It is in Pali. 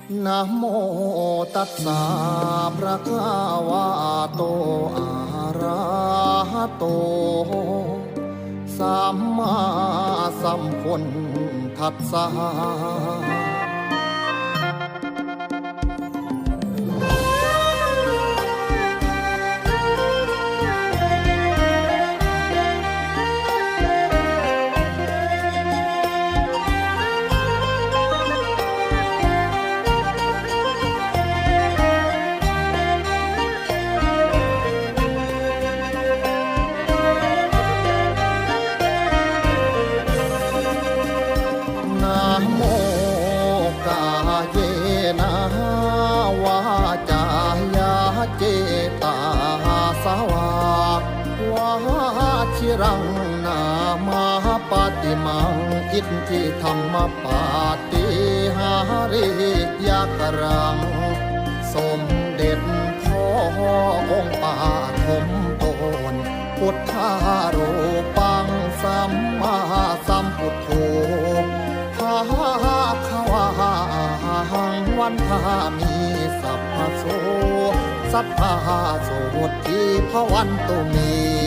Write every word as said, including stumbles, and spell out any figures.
Namo tassa bhagavato arahato sammāsambuddhassa. Namo kāyena vācāya cetasā vā, vaciraṃ nāma pādimaṃ ittidhammapaṭi hariyakkhaṃ. สมเด็จพ่อองค์ปฐมต้น Buddharūpaṃ sammāsambuddho bhagavā, ahaṃ vandāmi sabbaso. Sabbā sotthī bhavantu me.